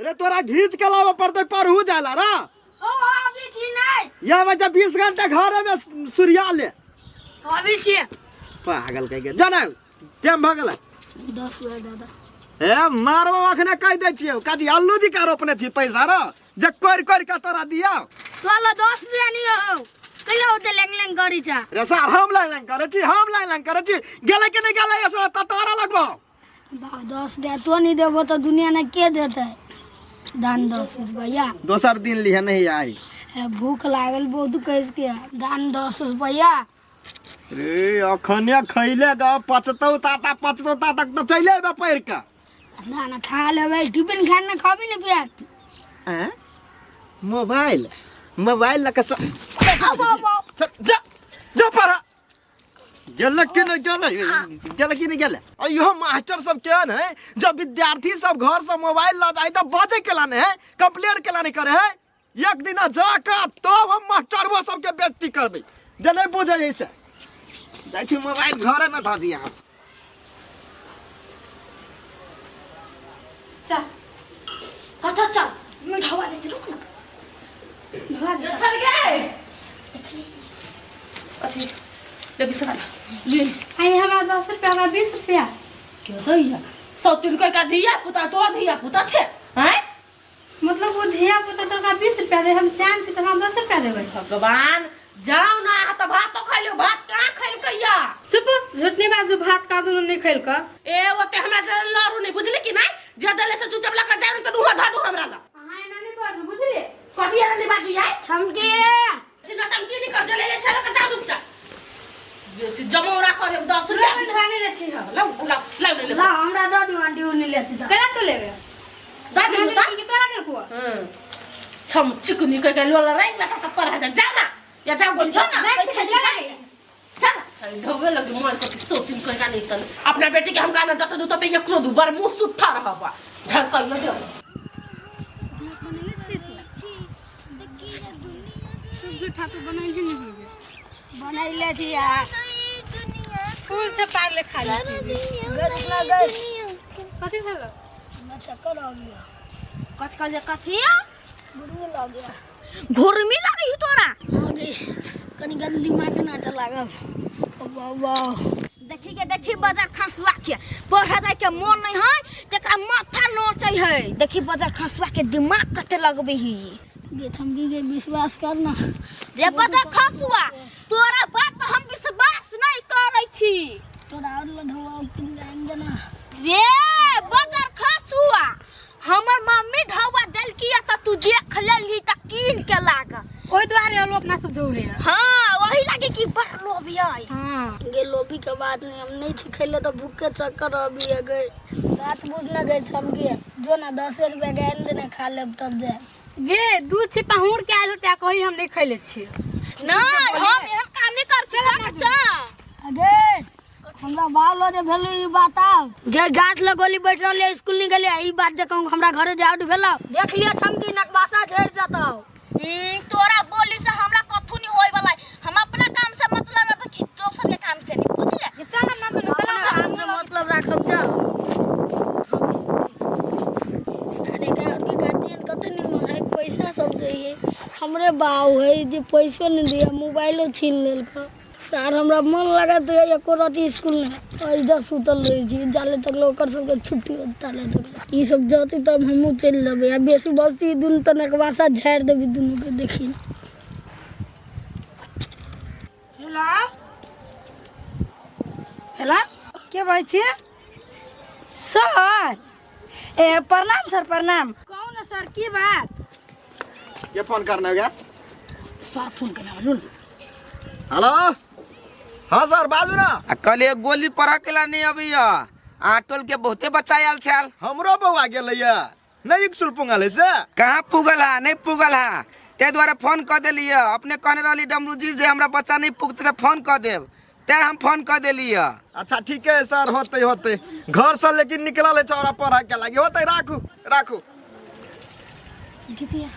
रे तोरा घीच के लाबऽ पड़तै पढ़ू जाय ला रा। ओ अभी छी नहीं। या बच्चा 20 घंटा घरे में सुरिया ले। अभी छी। पागल कह के जाना टाइम भऽ गेलै। 10 रुपया दादा। ए मारबो अखने कहि दै छियौ काजी अल्लू जी का रोपने छी पैसा रो जे कोरि कोरि के तोरा दियौ। तोला 10 रुपया नहीं हो कैला होते लेंग लेंग करी चा। रे सर हम लाइन लाइन करै छी, हम लाइन लाइन करै छी, गेलै कि नहि गेलै सर त तोरा लगबौ। बाप 10 रुपया तो नहीं देबो तो दुनिया ने के देते दान 10 रुपया। दोसर दिन लिहे नहीं आई। ए, भूख लागल बहुत कैस के दान 10 रुपया। रे अखने खैले ग पचतौ ताता पचतौ ताता त चलि अयबे पढ़ि के। ना ना खा लेबै टिफिन खाना खाबी ने पिया। हैं मोबाइल मोबाइल लके जा जा पढ़ गेलक कि नहीं गेलै गेलक कि नहीं गेलै। आ इहो मास्टर सब केहन है जब विद्यार्थी सब घर से मोबाइल लऽ जाइ तऽ बजै केला नहि है, कंप्लेन केला नहि करे है। एक दिना जाके तब हम मास्टरबो सबके बेइज्जती करबै जे नहि बुझै है से। जाइ छी मोबाइल घरे मे धऽ दिया। चल कतऽ चल मिठवा देते रुक ना ढवा दे। चल गए अथी ले बिसरा ले। आई हमरा 10 रुपया हमरा 20 रुपया क्यों दैया सौ तीन कोई का धिया पुता तो धिया पुता छे हैं मतलब वो धिया पुता तो का 20 रुपया दे हम सियान छी त हमरा 10 रुपया देबै। भगवान जाओ ना अहाँ तो भातो खैलियो भात कहाँ खैलकैया। चुप झूठ नहीं बाजू भात का दुनू नहीं खैलक। ए ओते हमरा जरा लड़ू नहीं बुझली कि नहीं जे दले से चुपचाप लगा जाओ त रुहा धा दू हमरा ला। अहाँ एना नहीं बाजू बुझलिए। कथी एना नहीं बाजू यार। छमके से नटंकी नहीं कर जले ले से लगा जाओ चुपचाप बेसी जमौरा करे 10 रुपया लो, नहीं ले छी हां लाओ लाओ लाओ ले ले। ला हमरा दऽ दियौ आंटी उ नहीं लेती त। केना तू लेबे दा दिनु ता की तोरा देलको। हां छम चिकनी कह के लोला रंग लगा त पर जा जा ना या जा बोल जा ना जा, जा, जा। जा ढोवे लगे मार के सोतिन कह का नहीं तन अपना बेटी के हम गाना जत दू तत एकरो दू बर मुंह सुत्था रहबा ढकल न दे। सब झूठा तो बनैले नहीं होबे। बनैले छी यार। फूल से पार ले खा ले। गए ना गए। कथी भेलो? हमरा चक्कर आ गया। कथी कहलिए कथी? बुढ़ू लग गया। घुरमी लगी हु तोरा? हाँ गे, कनी गन दिमाग ना चला लागल। वाह वाह। देखी के देखी बाजार खसुआ के पढ़े जाय के मन नहीं है तेकरा माथा नोचै है। देखी बाजार खसुआ के दिमाग कते लगबे ही। गे छमकी के विश्वास कर ना। रे बाजार खसुआ तोरा बात पर हम विश्वास नहीं करै छी। तोरा और लढुआ तीन जान देना। रे बाजार खसुआ हमर मम्मी ढौआ देलकी त तू देख लेलही त कीन के लाग। ओहि दुआरे हम अपना सब जौरे है। हाँ वही लागे कि बड़ लोभी है। हाँ। गे लोभी के बात नहीं हम नहीं छी खैले तो भूख के चक्कर अभी है गए। बात बुझ न गए थम के जो ना 10 रुपया के आन देना खा लेब तब जाए। गे दूध से पहुड़ के आयल होते कही हम नहीं खैले छी। नहीं हम एहन काम नहीं कर छी चल चल। अगे हमरा बाल जे भेलो ई बात आब जे गाछ लगोली बैठ रहले स्कूल नहीं गेले ई बात जे कहूं हमरा घरे जाउट भेलो देख लियो छमकी नकबासा झेड़ जतौ। तोरा बोली से हमरा कथू नहीं होय वाला है। हम अपना काम से मतलब रखब कि दोसर के काम से नहीं बुझले। चल ना दुनू अपना काम से मतलब राखब चल। अरे गाँव के गार्जियन कते निमन है पैसा सब दै है हमरे बाऊ है जे पैसो नहीं दिया मोबाइलो छीन लेलक। सर हमरा मन लागत है एको राति स्कूल नहीं ऐजा सुतल रहे छी जाले तक ओकर सबके छुट्टी होत ताले तक ई सब जती तब हमहूँ चलि देबै आ बेसी बस्ती दुनू तऽ नकबासा झाड़ि देबै दुनू के देखी। हेलो हेलो के बजै छी सर? ए प्रणाम सर प्रणाम। कहू ना सर की बात? के फोन करना हो गया? सर फोन करना हो लून। हेलो हाँ सर बाजू ना। आ कल एक गोली पढ़ के ला नहीं अभी आ टोल के बहुते बच्चा आयल छल। हमरो बौआ गेलैया नहीं स्कूल पुंगल है से। कहाँ पुगल है? नहीं पुगल है ते द्वारा फोन कर देलिए। अपने कहने रहली डमरू जी जे हमरा बच्चा नहीं पुगते तो फोन कर देब ते हम फोन कर देलिए। अच्छा ठीक है सर होते होते घर से लेकिन निकलल है चौरा पढ़ा के लागी होते। राखू राखू। गीतिया।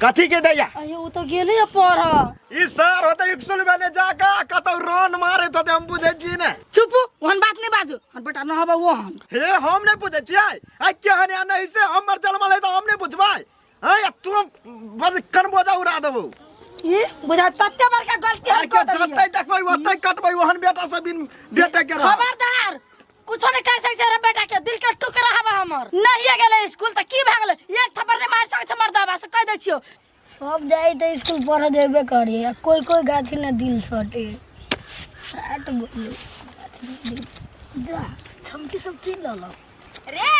कथी के दैया? अयो उ तो गेले है पढ़। ई सर होते स्कूल में ने जाका कतौ रन मारे तो हम बुझै छी ने। चुप, ओहन बात नहीं बाजू, हम बेटा न हबा ओहन। हे हम नहीं बुझै छियै, आ केहन या नहीं से हमर जन्मल है त हम नहीं बुझबै। हैं तू बस कन बोझा उड़ा देबौ। ई बुझा तत्ते बड़का गलती हम आर के कर देलियै। जतै देखबै ओतै कटबै, ओहन बेटा सब बिन बेटे के रह। खबरदार कुछो नहीं कर सकै छै रे बेटा के, दिल के टुकड़ा हबा हमर। नहीं गेलै स्कूल त की भए गेलै, एक थप्पड़ नहीं मार सकै छै मर्दबा से कह दै छियौ। सब जाए तो स्कूल पढ़ जेबे करिए, आ कोई कोई गाछी ना दिल सटे साट बोलू गाछी ना दिल जा छमकी सब चीज ललो रे।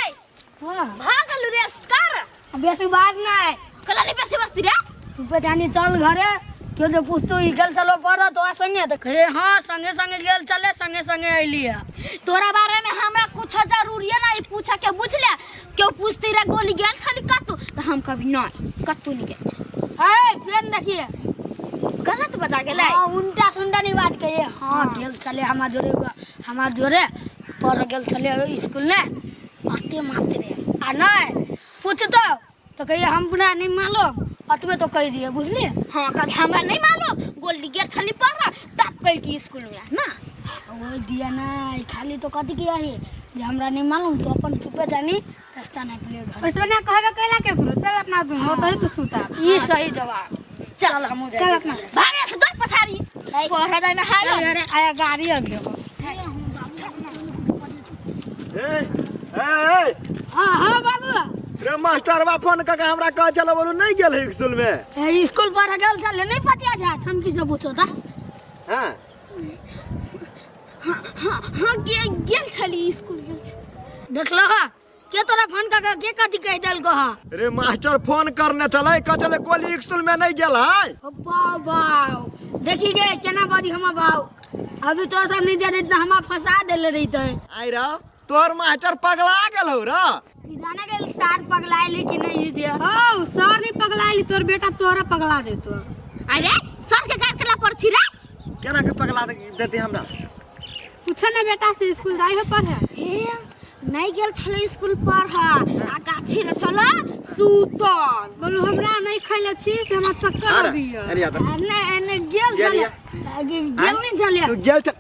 हाँ भागल रे कर बेसी बात नहीं कला नहीं बेसी बस्ती रे। तू पहचानी चल घरे, क्यों जो पूछतो ई गेल चलो पढ़ तो संगे तो कहे हाँ संगे संगे गेल चले संगे संगे अइली है। तोरा बारे में हमरा कुछ जरूरी है नहीं पूछा के बुझ ले, क्यों पूछती रे गोली गेल छली कतू तो हम कभी नहीं कतू नहीं गेल छली। है फिर देखिए गलत बता गेलै। हाँ उल्टा सुनटा नहीं बात कहिए। हाँ गेल चले हमार जोरे हमार जोरे पढ़ गेल चले स्कूल ने अते मारते रे आ नहीं पूछतो तो कहिए हम अपना नहीं मालूम अतबे तो कह दिए बुझलिए। हाँ कभी हमरा नहीं मालूम गोली गेल छली पढ़ टप कल की स्कूल में ना वही दिया ना खाली तो कथी किया है जे हमरा नहीं मालूम तो अपन चुपे जानी रास्ता नहीं पले घर। वैसे ना कहबे कैला के करो, चल अपना दुनू होतही तू सुता। ई सही जवाब, चल हमहू जाई चल छी। अपना। भागे से दौड़ पछाड़ी पढ़ जाय में हारो। अरे आया गाड़ी आ गयो। ए ए हां हां बाबू रे मास्टरवा फोन क के हमरा कह चलो बोलू नहीं गेल है स्कूल में। ए स्कूल पर गेल चल नहीं पतिया जा छमकी से पूछो ता। हां हां हां हां गेल छली स्कूल गेल छली। देखलो हा के तोरा फोन क के कथी कह देल को हा? रे मास्टर फोन करने चले कह चले गोली स्कूल में नहीं गेल है। ओ बाव बाव देखी गे केना बाजी हम बाव अभी तो सब नहीं जाने इतना हमा फंसा देले रहिते। आई रा तोर मास्टर पगला गेल हो रा। ई जाने गेल सर पगलाइली कि नहीं जे। हो सर नहीं पगलाइली तोर बेटा तोरा पगला देतो। अरे सर के गार केला पर छी रे केना के पगला देते हमरा? पूछो ना बेटा से स्कूल जाय हो पढ़े। हे नहीं गेल छले स्कूल पढ़ आ गाछी रे चल सुतल। बोलू हमरा नहीं खैले छी से हमरा चक्कर आबी है। अरे यार नहीं नहीं गेल चले गेल नहीं चले तू गेल चल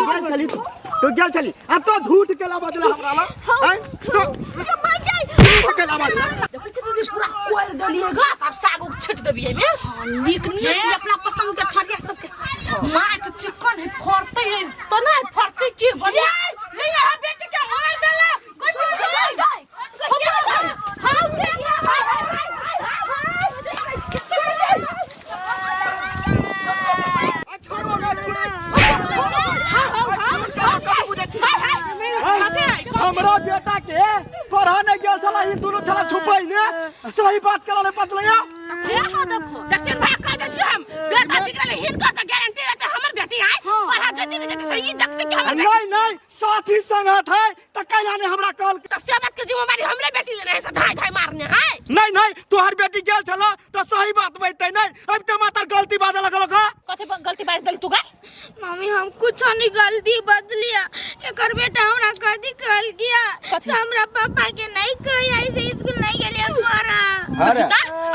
गेल चली तू गेल चली आ तो झूठ के ला बदला हमरा ला हैं तो झूठ के ला बदला। देखै छी दीदी पूरा कोइर देलियै गा आब साग उग छिट देबियै एमे। नीक नीक अपना पसंद के थारिया सबके माट चिकन है फरतै है तो नहीं फरतै की बढ़िया नहीं यहाँ बेटी के मार देला कोई गई गई हां हमरा बेटा के पढ़ा नहीं गेल छला ई दुनू छला छुपैले सही बात करा ले पतलैया। देखिन भाई कह दै छी हम बेटा बिगड़ल हिनका त गारंटी रहते हमर बेटी आय पढ़ा जति नहीं जति सही देखते कि हमर नहीं नहीं साथी संगत है त कैला ने हमरा कहल त से बात के जिम्मेवारी हमरे बेटी ले रहे से धाय धाय मारने है। नहीं नहीं तोहर बेटी गेल छला त सही बात बजतै नहीं अब त मातर गलती बाजे लगल का। कथि गलती बाज देल तू गा? मम्मी हम कुछ नहीं गलती बदलिया एकर बेटा हमरा कथी कहल किया तो हमरा पापा के नहीं कही ऐसे स्कूल नहीं गेलिए घरा। अरे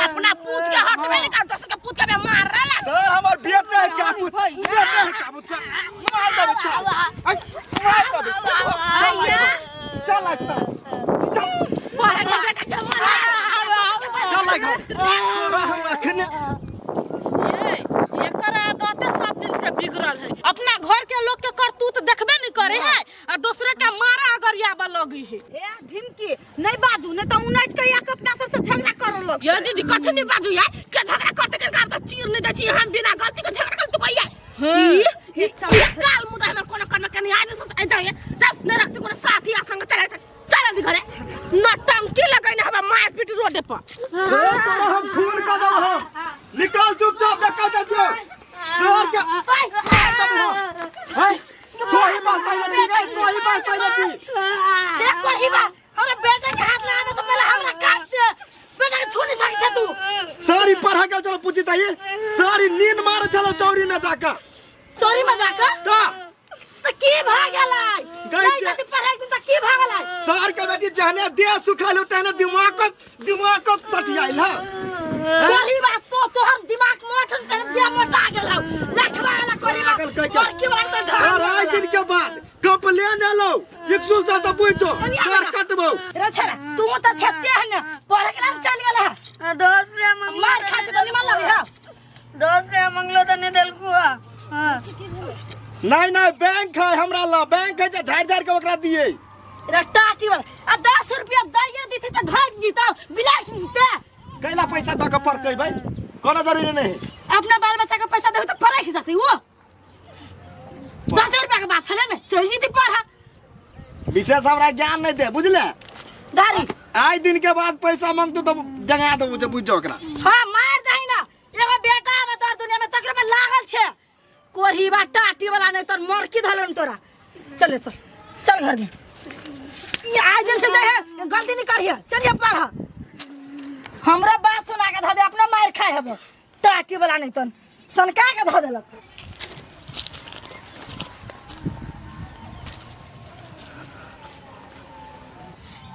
अपना पूत के हट में निकाल दस के पूत के मार रहा सर हमर बेटा है का पूत बेटा है का पूत सर मार देबे सर मार देबे चल चल चल मार बेटा के मार चल घर तोरा हम अखने एकर आदत सब दिन से बिगड़ल है। अपना घर के लोग के करतूत देखबे नहीं करे है आ दूसरे के मारा अगर याबा लगी है। ए ढिमकी नहीं बाजू नहीं तो उनैच के या अपना सबसे झगड़ा करो लोग। ये दीदी कथि नहीं बाजू यार के झगड़ा करते के काम तो चीर नहीं दै छी हम बिना गलती के झगड़ा कर तू कहिया ई काल मुदा हमर कोनो कर्म के नहीं आज से जाइए तब नहीं रखती कोनो साथी आ संग चले चल दी घरे नटंकी लगैने हमरा मार पीट रोडे पर। सर तोरा हम खून कर देब हम निकाल चुपचाप धक्का दे छियो सर के हैं तो ही बात सही छी रे तो ही बात सही छी एक ही बात हमरा बेटा के हाथ लगावे से पहले हमरा काट दे बेटा के छू नहीं सकते तू। सारी पढ़ा के चलो पूछी ताई सारी नींद मारे चलो चौरी में जाकर चोरी में जाकर का तो की भा गेलै? कहै नहीं छै जाती पढ़े के त की भगल है सार के बेटी जहने देह सुखाल तेहने दिमाग को दिमाग को सटियाइल है। वही बात तो तोहर दिमाग मोट हन तेरे देह मोटा गेल हौ लखवा वाला करी पागल कह के। और की बात तो ढाल अढ़ाई दिन के बाद कंप्लेन एलो एक सौ से तो पूछो सर कटबो। रे छेरा तू त छेते है ने पढ़े के नाम चल गेल है। 10 रुपया मंगलो मार खा से त निमन लगे है। 10 रुपया मंगलो तो नहीं देलकू है। हाँ। नहीं नहीं बैंक है हमरा ला बैंक है जे झाड़ झाड़ के ओकरा दिए। रे टाटी वाला आ 10 रुपया दैये दिथे त घट जीता बिलास जीते। कैला पैसा दऽ के पड़कै भाई कोनो जरूरी नहीं। अपना बाल बच्चा के पैसा देबे त पढ़े के जाते वो 10 रुपया के बात छले ने चल जीती पढ़ा। विशेष हमरा ज्ञान नहीं दे बुझले। दारी आइ दिन के बाद पैसा मांगतो तो जगा देबो जे बुझ ओकरा। हाँ मार दही ना एगो बेटा आवे तोर दुनिया में तकरे पर लागल छे कोढ़ी बा टाटी वाला नहीं तोर मरकी धलन तोरा। चले चल चल घर में ये आज दिन से जाए है गलती नहीं करिए चलिए पढ़ हमरा बात सुना के धऽ दे अपना मार खाए हबो टाटी वाला नहीं तन सनका के धऽ देलक।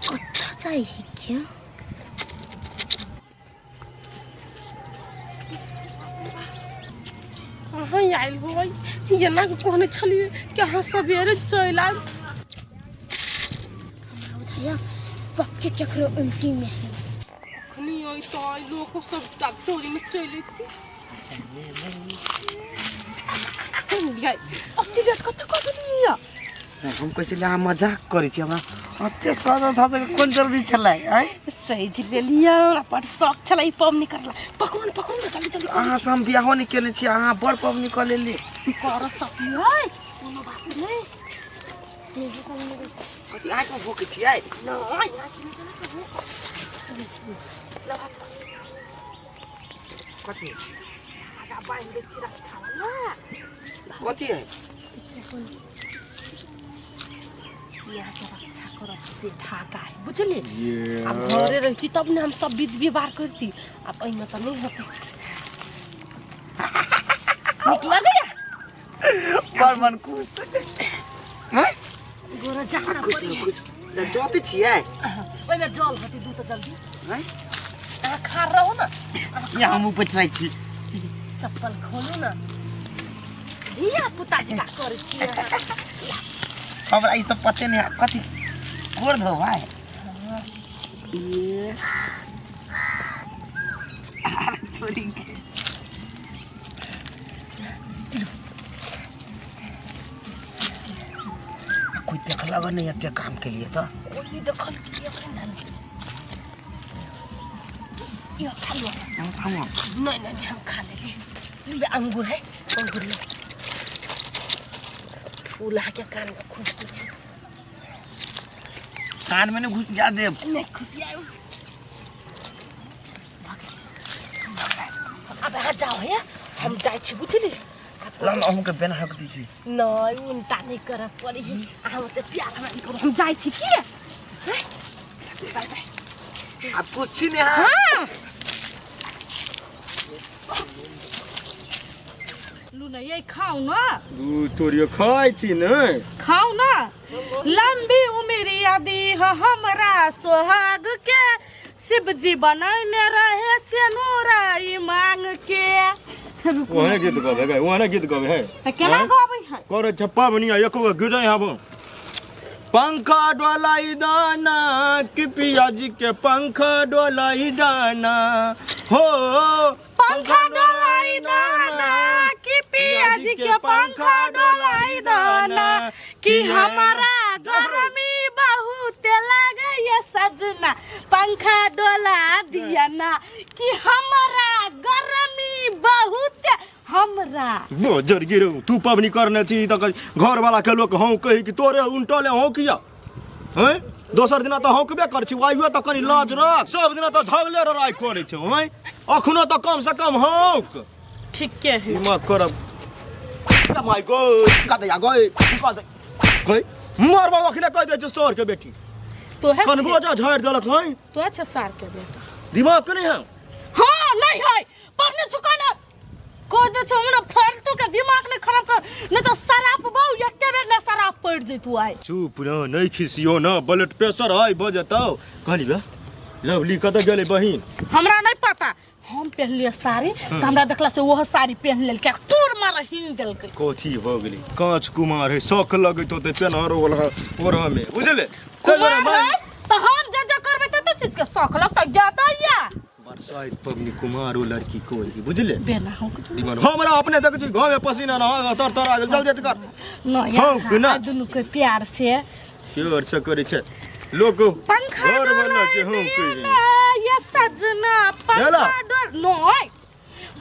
कत्ता चाहिए क्या? कहाँ आयल होय एना के कहने छलिए कि अहाँ सवेरे चलि आयब। बुझाइया पक्के चक्र उल्टी में है। अखनी अइतै लोक सब आब चोरी में चलि अयती। अति लेट कतऽ कऽ देलियै? हम कहै छलियै अहाँ मजाक करै छी हमरा अते सजल धजल के कोन जरूरी छलै आँय? सैज लेलियै हमरा बड़ शौक छलै ई पबनी करला। पकड़ू ने पकड़ू ने जल्दी जल्दी। अहाँ से हम बियाहो नहि केने छी अहाँ बड़ पबनी कऽ लेली। कर सकियै कोनो बात नहि। कथी आँखिमे भोकै छियै? नहि आँखिमे केना कहू। कथी आगा बान्हि दै छी रक्षा वाला। कथी है? यहाँ के रक्षा करब से धागा है बुझलिए। आब घरे रहती तब ने हम सब विध व्यवहार करती आब एहिमे तऽ नहि होतै। नीक लगैया? बड़ मन खुश हैं? गोरा जाना खुश पड़ी। खुश जते छियै। ओहिमे जल होतै दू तऽ जल्दी हैं? अहाँ खार रहू ने। यहाँ हमहूँ बैठनाइ छी। चप्पल खोलू ने धिया पुता जकाँ करै छियै अहाँ। हमरा ई सब पते नहि है कथी गोर धोबै थोड़ी के कोई देखलक नहीं एते काम के लिए तो कोई नहीं देखल की अखन यो खा लो। हम नहीं नहीं नहीं, हम खा लेली। लिया अंगूर है अंगूर लो फूल अहाँके कान में खुश छै। कान में नहीं घुस जा देब। नहीं खुशी आयो अब अहाँ जाओ है हम जाइ छी बुझली। ला न अहूँके बेना हक दै छी। नहीं उनता नहीं करऽ पड़ी है अहाँ ओते प्यार हमरा नहीं करू हम जाइ छी की बाय बाय। आप कुछ छी ने हाँ। लू ना ये खाओ ना। दू तोरियो खाइ छी ने। खाओ ना। लंबी उम्र यदि हो हमरा सोहाग के शिव जी बनैने रहे सेनुराई मांग के। ओहने गीत गबै गै ओहने गीत गबै है। तऽ केना गबै है? करै छै पबनी आ एको गो गिरै हब पंखा डोलाई दाना कि पिया जी के पंखा डोलाई दाना हो पंखा डोलाई दाना कि पिया जी के पंखा डोलाई दाना कि हमारा गर्मी बहुत लगैया सजना पंखा डोला दिया ना कि हमारा गर्मी बहुत हमरा बोजर गिरो तू पबनी करने छी तऽ घरवाला के लोक हौं कही कि तोरे उनटले हौं किया हैं दोसर दिना तऽ हौकबे कर छी आइयो तऽ कनी लाज रख सब दिना तऽ झगले लड़ाइ करै छौ हैं अखनो तऽ कम से कम हौक ठीके है। ई मत करब माय गो कतया गई कतै गई मरबा अखने कहि दै छै सर के बेटी तो है कनबो जा झाड़ि देलक हैं। तो अच्छा सार के बेटा दिमाग के नहीं है। हाँ नहीं है पबनी चुकाना कह दे छौ हमरा फालतू के दिमाग नहीं खराब कर, नहीं तो शराब बहु एके बेर ने शराब पड़ जैतू आइ। चुप न, नहीं खिसियो न, ब्लड प्रेशर हाई भ जेतौ। कहली बे लवली कतऽ गेलै बहिन? हमरा नहीं पता, हम पहनलिए साड़ी त हमरा देखला से ओहो साड़ी पहन लेलकै, तोर मार हिंग देलकै। कथी भ गेलै? कांच कुमार है, शौक लगैत होतै पेनहरो वाला ओढ़ में, बुझले? कुमार है त हम जे जे करबै त चीज के शौक लगतै ज्यादा या बरसाइत पबनी कुमार ओ लड़की को बुझले? बेना हो दिमान हमरा अपने देख छी घर में पसीना न तर तर आ गेल, जल्दी कर। न हौ कि ना? दुनू के प्यार से के और से करै छै लोग पंखा घर वाला के डोलाय हम दिया कहि ना, ये सजना देला। पंखा डोल नय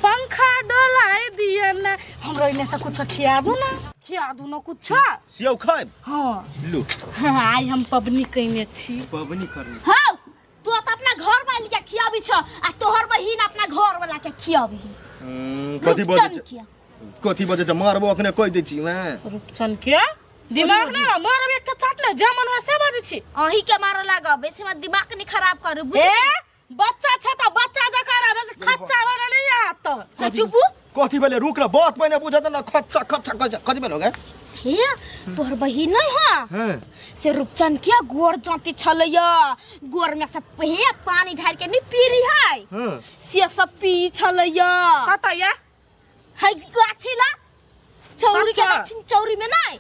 पंखा डोलाय दिया ना। हमरा इने से कुछ खिया दू ना, खिया दू ना कुछ। सेव खाइब? हां लू। हां आई हम पबनी कइने छी। पबनी करनी? हां तू तो अपना घर वाली के खियाबी छ आ तोहर बहिन अपना घर वाला के खियाबी। कथी बजै रूपचन छै? के। कथी बजै छै? मारबो अखने कहि दै छी मैं। रूपचन के दिमाग नै मारब एक चाट ने जे मन होय से बजै छी। अही के मारे लागब, बेसी मत दिमाग नहीं खराब करू बुझली? ए बच्चा छ त बच्चा जका रहबे से खच्चा बना नहीं आत। चुपू। कथी भेलै? रुक न, बात पहिने बुझत न, खच्चा खच्चा खच्चा कथी भेल हो गे? हे तोहर बहिन नहीं है हां से रूपचन के गोर जाति छलैया, गोर में सब हे पानी ढार के नहीं पी रही है। हां से सब पी छलैया। कत या? है गाछी ला चौरी के अच्छा। गाछी चौरी में नहीं।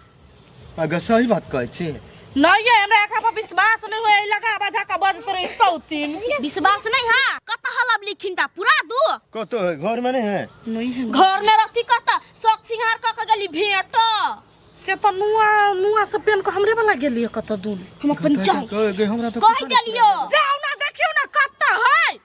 अगर सही बात कहै छी नहीं ये हमरा एकरा पर विश्वास नहीं होय, लगा बजा के बजत रही सौतीन। विश्वास नहीं है? कत हलब लिखिन ता पूरा दू। कत है घर में नहीं है? नहीं है। घर में रहती कत शौक सिंगार क के गेली भेट। से त नुआ नुआ से पेन के हमरे वाला गेलिए कत दून। हम अपन जाऊ। कह हमरा त कहि गेलियो। जाऊ ना देखियो ना कत है।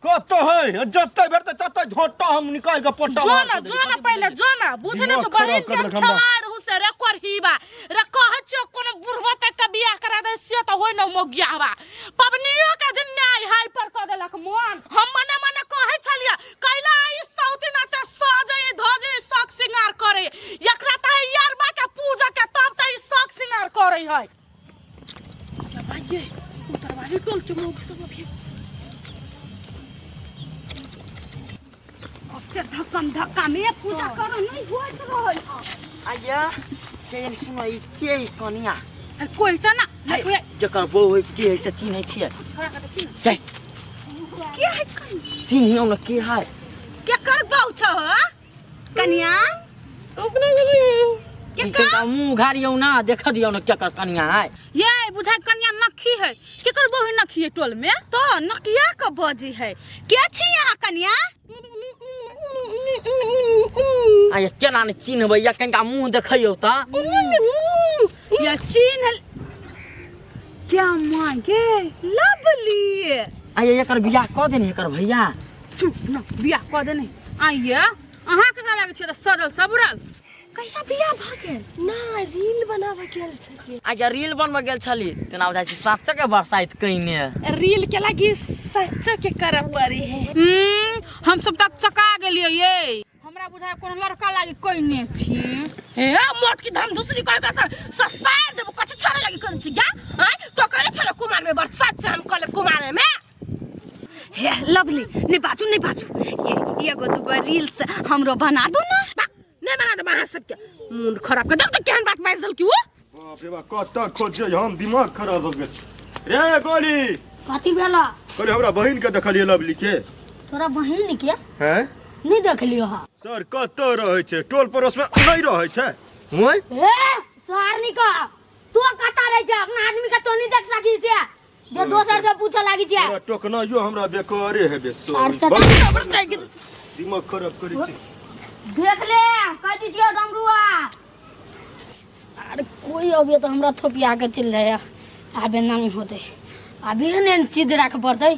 कत है? जत्तै भेटतै तत्तै झोंटा हम निकाल के पट्टा जो मार ना के जो ना पहले जो ना बुझे ना दिमाग छो बहिन खराब कर के देलक हमरा। खेलाड़ हुसे रे करहीबा रे कहै छियो कोनो बुढ़वा तक के बियाह करा दे से त होय न मोगियाबा। पबनियो के दिन न्याय हाय पर क देलक मन। हम मने मने कहै छलियै कैला ई सौती ना त सजै धजै शौक सिंगार करे, एकरा त है यारबा के पूजा के तब त ई शौक सिंगार करे है। भाइये उतरवाली टोल के मोग सब अभी धक्कम धक्का में पूजा करो नहीं होइत रहै। आया से सुनो ई के है कनिया? कोई छ ना है, जकर बहू है के है से चिन्है छियै? चल के है कनिया? चिन्हियौ न के है? केकर बहू छ हो कनिया? अपने केकर? कनिका मुंह घारियौ ना देख दियौ न केकर कनिया है। ये बुझाय कनिया नखी है, केकर बहू नखी है टोल में? तो नकिया के बजी है। के छी यहाँ कनिया? आया केना ने चिन्हबै या कनिका मुंह देखैयौ त? या चिन्ह क्या मांगे लवली। आया एकर बियाह क देने एकर भैया? चुप न बियाह क देने। आइए अहाँ केकरा लागै छै त सजल सबरल? कहिया बियाह भ गेल? ना रील बनाबे गेल छलियै। आया रील बनबे गेल छली तेना बुझाइ छै साँचे के बरसाइत कइने। रील के लागी सच्चो के करे पड़ी है। हम सब तक चका गेलियै ये। हमरा बुझाय कोनो लड़का लागी कइने छी। हे मोट की धाम दूसरी कह के त ससार देबो कथि छरे लागी करै छी गा? आय तो कहले छले कुमार में बरसात से हम कहले कुमार में। हे लवली नहीं बाजू नहीं बाजू, ये एगो दूगो रील्स हमरो बना दू ना। नहीं बना देब अहाँ सबके मुंड खराब कर देब त केहन बात बाजि देलकी ओ। बाप रे बाप कत खोजे हम दिमाग खराब हो गेल रे गोली। कथी भेला? कहली हमरा बहिन के देखलियै लवली के। तोरा बहिन के? हैं नहीं देखलियो हा। सर कत रहै छै? टोल पड़ोस में नहीं रहै छै। मोय ए सारनी का तू कत रहै छै? अपना आदमी के तो नहीं देख सकी छै जे दोसर से पूछे लागी छै। तोरा टोकनाइयो हमरा बेकारे हेबे और सर। दिमाग खराब करै छै। देख ले कह दीजिए डमरुआ। अरे कोई अभी तो हमरा थोपिया के चल रहे आबे नहीं होते, अभी ने चीज राख पड़तै।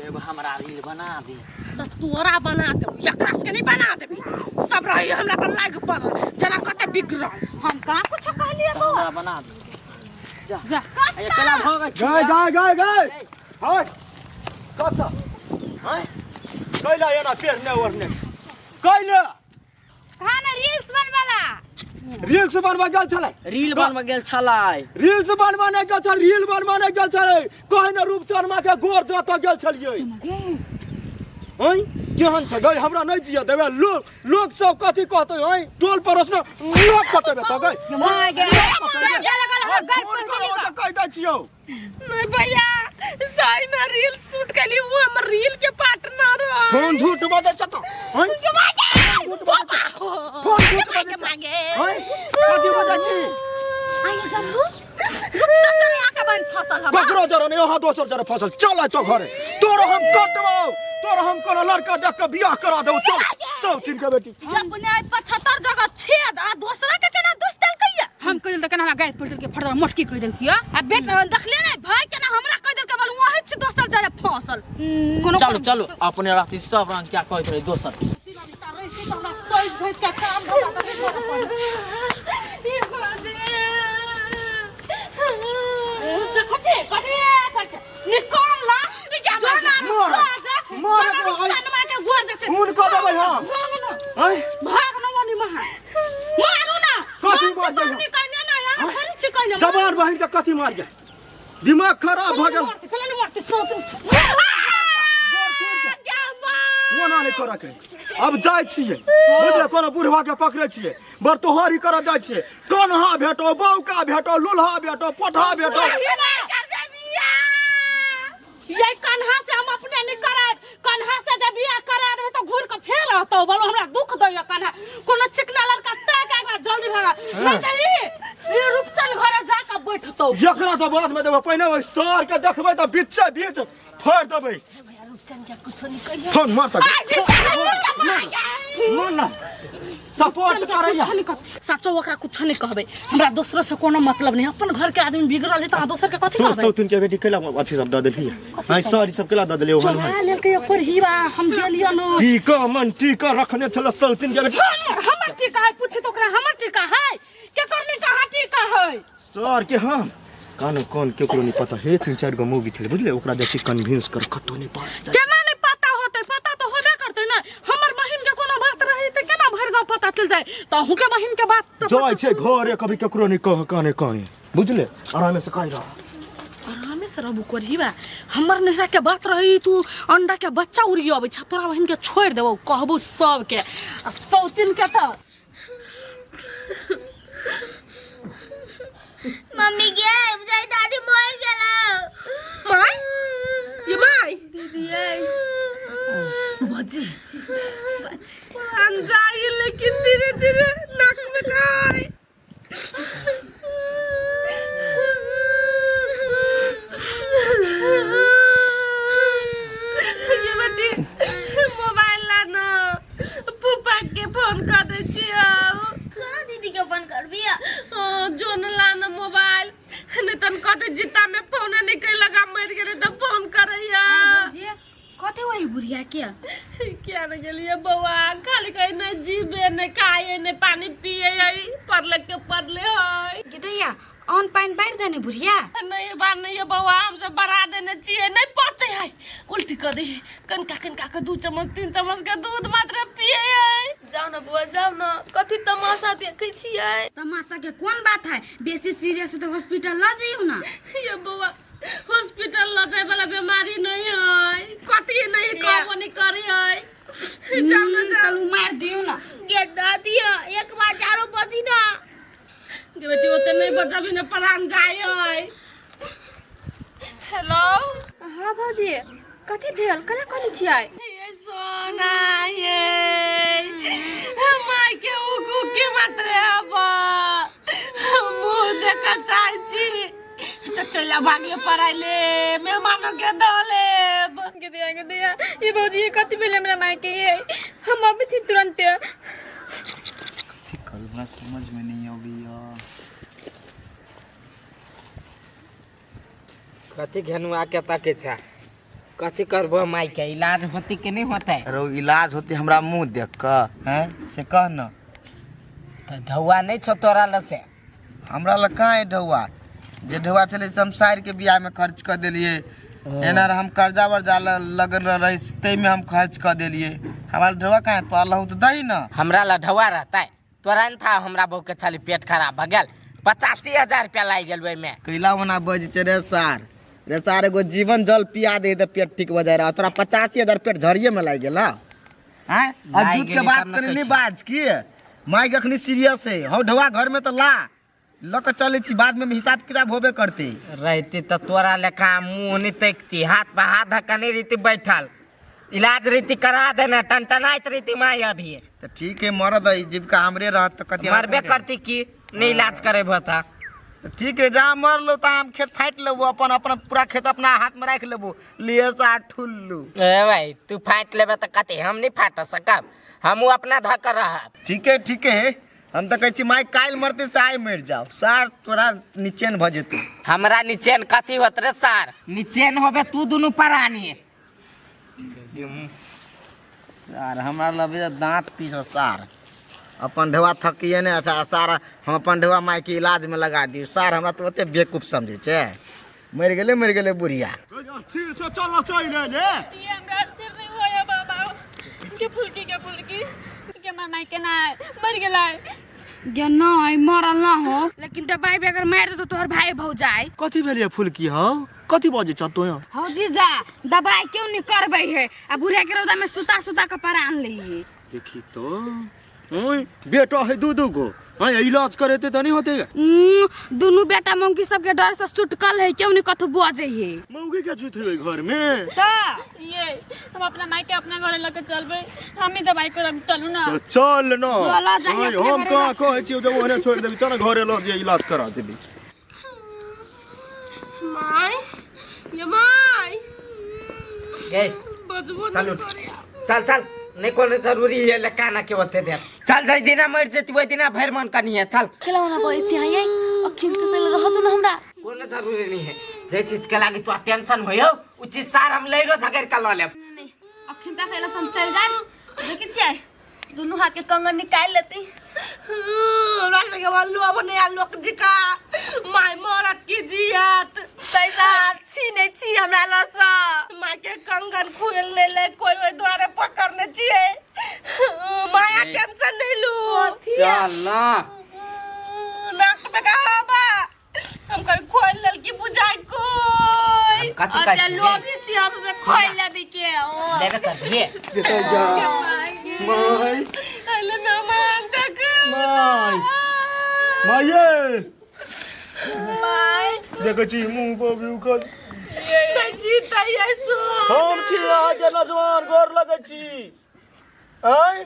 एगो हमरा रील बना दे। त तोरा बना देब, एकरा से नहीं बना देबी। सब रही हमरा पर लाग पड़ल जना कते बिगड़ल। हम कहाँ कुछ कहलिए त हमरा बना दे। जा जा। आया केना भ गेल? गाय गाय गाय गाय हाय कत हाय कैला एना पेरने ओढ़ने कैला? कहाँ ने रील्स बनवाला? रील्स बनवा गेल छलै। रील बनबे गेल छलै। रील्स बनवा नहि गेल छल, रील बनवा नहि गेल छलै। कहि ने रूपचनमा के गोर जतऽ गेल छलियै। हैं केहन छै गई हमरा नहीं जिया देबे लोग लोग सब कथी कहते हैं टोल पड़ोस में लोग कटेबे त गई माय गे फोन करो त कह दै छियौ नहीं भैया सही में रील शूट कैली वो हमर रील के पार्टनर है फोन झूठ बजै छ त हैं झूठ बजै छ फोन झूठ बजै छ हैं कथी बजै छी आइए जम्मू रुपचंद जरे आके बन फसल हबा ककरो जरे नहीं यहाँ दोसर जरे फसल चल आय तो घरे तोरो हम कटबौ तोरो हम कोनो लड़का देख के बियाह करा देबौ चल सब तीन के बेटी अपने 75 जगह छेद आ दोसरा के केना दुस देलकैया हम कह देल केना हमरा गाय पड़ देलके फटदर मोटकी कह देलकी आ बेटा देखले नहीं भाई केना हमरा कह देलकै बोलू वही छी दोसर जरे फसल कोनो चलू चलू अपने रहती सब रंग क्या कहैत रहे दोसर के। सही धोइ के काम धंधा तऽ नहि करऽ पड़त। ई बाजे। देखै छी, कथी करै छै? निकाल ला, जो ना रे मार, साज, मार जो ना रे एकरा, चनमा के गोर जेतै। खून कऽ देबै हम भाग न, हैं भाग न ओनी महा। मारू ना। कथी हम मार छी देबै? बहिनी कहने ना, यहाँ थोड़ी छी कहने। जवान बहिन के कथी मार गया दिमाग खराब भऽ गेल मरतै, केना नहि मरतै, सोच। ओना नहि करऽ के अब जाइ छियै बुझले कोनो बुढ़वा के पकड़ै छियै बड़ तोहर ही करऽ जाइ छियै कन्हा भेटो बौका भेटो लुल्हा भेटो पोठा भेटो ये कन्हा से हम अपने नहीं करायब कन्हा से जब बियाह करा देबै तो घूर के फेर रहतौ बोलो हमरा दुख दैया कन्हा कोनो चिकना लड़का ताक एकरा जल्दी भागा नहीं तऽ ई ई रूपचन घरे जा के बैठतौ एकरा तऽ बाद में देबै पहिने ओहि सर के देखबै तऽ बीचे बीच फाड़ि देबै रूपचन के कुछो नहीं कहियो फोन मार तक मार ना सपोर्ट करैया कुछो नहीं कहबै सचो ओकरा कुछो नहीं कहबै हमरा दोसरो से कोनो मतलब नहीं अपन घर के आदमी बिगड़ल है तऽ अहाँ दोसर के कथी तोर कहबै सौतिन के बेटी केला अथी सब दऽ देलही हां सॉरी सब केला दऽ देलियै ओहन चोरा लेलकै ओकर हीरा हम गेलियै न टीका मन टीका रखने छल सौतिन के बेटी हमर हमर टीका है पूछी तो ओकरा हमर टीका है केकर नहीं कहाँ टीका है सर के हम कानो कान केकरो नहीं पता हे तीन चारि गो मूवी छलै बुझले ओकरा जाइ छी कन्विंस कर कतौ नहीं पास जाय केना नहीं पता होते पता तो होबे करते ना हमर बहिन के कोनो बात रही त केना भरि गांव पता चल जाए त अहूँ के बहिन के बात त जाइ छै घरे कभी केकरो नहीं कह काने काने बुझले आरामे से कहि रह आरामे से रहबू कोरहीबा हमर नैहरा के बात रही तू अंडा के बच्चा उड़ियो अबै छ तोरा बहिन के छोड़ि देबौ कहबू सबके आ सौतिन के त मम्मी गे बुझाइ दादी मर गेलो माय ये माय दीदी ये भौजी प्राण जाई लेकिन धीरे धीरे नाक में खाई ये बेटी मोबाइल ला ना फूफा के फोन कर दै छियौ सोना दीदी के फोन करबिया जोन ला ना मोबाइल नहीं तन कहते जीता में फोन नहीं कई लगा मर गेलै तऽ फोन करैया कथी होई बुढ़िया के क्या न गेलिए बौआ खाली कहे नहीं जीबे नहीं खाए नहीं पानी पिए है पड़ले के पड़ले है गिदैया अन्न पानि बाढ़ि देने बुढ़िया नहीं बार नहीं है बौआ हम सब बढ़ा देने छियै नहीं पचै है उल्टी कर दे कनका कनका के 2 चम्मच 3 चम्मच के दूध मात्र पिए है जाओ ना बुआ जाओ ना कथी तमाशा देखै छियै तमाशा के कोन बात है बेसी सीरियस है तो हॉस्पिटल ल जइयो ना ये बौआ हॉस्पिटल ल जाय वाला बीमारी नहीं है कथी नहीं कहबो नहीं करे है जाओ ना जाओ चलू मार दियो ना गे दादी एक बार चारो बजी ना गे बेटी ओते नहीं बचाबी ना प्राण जाय है हेलो हाँ भौजी कथी भेल केना कहने छियै ये सोना ये माय के उगु के मात्र अब मुँह देखा चाहै छी तऽ चलि भागले पड़ाइले मेहमानो के दऽ लेब गे दैया ये भौजी ये कथी भेल हमरा माय के ये हम अबै छी तुरंते कथी करू हमरा समझ में नहीं अबैया कथी घेनुआ के ताके छा कथी करबो माई के इलाज होती कि नहीं होते अरे ओ इलाज होते हमरा मुंह देख के हैं से कह न तो ढौआ नहीं छो तोरा ल से हमरा लग कहाँ है ढौआ जे ढौआ छलै से हम साइर के बियाह में खर्च कऽ देलियै एना हम कर्जा वर्जा लगन रही ताहिमे हम खर्च कऽ देलियै हमरा लग ढौआ कहाँ है तोरा लग तऽ दही न हमरा ल ढौआ रहता है तोरा न था हमरा बहू के छली पेट खराब भऽ गेल 85,000 रुपया लागि गेल ओहिमे कैला ओना बजै छै रे सार रे सार एगो जीवन जल पिया दे त पेट ठीक हो जाए रहा तोरा 85,000 पेट झरिए में लागि गेल आय लागि अजूत के गेलै बात तब ने करी कहै नहीं छी। बाज की माइक अखनी सीरियस है हौ ढवा घर में तो ला ल के चले छी बाद में हिसाब किताब होबे करते रहती तो तोरा लेखा मुंह नहीं तकती हाथ पर हाथ धक्का नहीं रहती बैठल इलाज रहती करा देना टनटनाइत रहती माई अभी तो ठीक है मरद है जीविका हमरे रहत तो कथी मरबे करती की नहीं इलाज करे बता तो ठीक है जहाँ मर लो तो हम खेत फाटि लेबो अपन अपन पूरा खेत अपना हाथ में राखि लेबो लिए सा ठुल्लू ए भाई तू फाट लेबे तो कथी हम नहीं फाट सकब हमू अपना धक्का रहब ठीक है ठीक है हम तो कहै छी माय काल्हि मरते से आइ मरि जाओ सार तोरा निचैन भऽ जेतौ हमरा निचैन कथी होत रे सार निचैन होबे तू दुनू प्राणी सार हमरा लगे दाँत पीस सार अपन ढेवा थकिए ने अच्छा सार हम अपन ढेवा मायके इलाज में लगा दियौ सार हमरा तो ओते बेवकूफ समझै छै मरि गेलै मरि गेलै बुढ़िया स्थिर से चलना चाहिए रे ये हमरा स्थिर नहीं होया बाबा के फुलकी के फुलकी के मार माई के ना मर गेलै गे नहीं मरल ना हो लेकिन दवाई बगैर मार दे तो तोहर भाई भौजाई कथी भेलिए फुलकी हौ कथी बजै छ तोय हौ जीजा दवाई क्यों नहीं करबै है आ बुढ़िया के रौदा में सुता सुता के परान लै है देखी तो ओए बेटा है दू दू गो हाँ इलाज करेते त नहीं होते दुनू बेटा मौगी सबके डर से सुटकल है क्यों नहीं कथू बजे है मौगी के जुत है घर में तो ये हम अपना माई के अपना घरे लके चलबै हम ही दवाई करब चलू ना तो चल ना चलो जाइए हाँ, अपने हम घरे कहाँ कहै छियौ जब ओहने छोड़ि देबी चल घरे लऽ जे इलाज करा देबी माई ये माई ए बजबो चल उठ चल चल नहीं कोनो जरूरी है ले काना के होते दे चल जाई दिना मर जेती ओइ दिना भरि मन कनी है चल खेलौना बजै छी हँ यै अखिन के से रहत न हमरा कोनो जरूरी नहीं है जे चीज के लागी तो टेंशन होयो उ चीज सार हम लैरो झगड़ के ल लेब अखिन त से हम चल जाए देखै छियै दुनू हाथ के कंगन निकाल लेती हमरा सबके बल्लू अब नया लोक जिका माय मरत की जियत पैसा छीने छी हमरा लसँ माय के कंगन खुएल नहीं ले कोई ओहि दुआरे पकड़ने छियै माया टेंशन नहीं लू चल ना नाक में का बा हम कर खोल लेल की बुझाई कोई हम कथी कहै अच्छा छी लोभी छी हम से खोल लेबी के ओ लेबे कर दिए माय अले मेहमान तक माय माये माय देखै छी मुँह गोबी उखल नहीं जीता ये सो हम छी अहाँके नौजवान गोर लगै छी आँय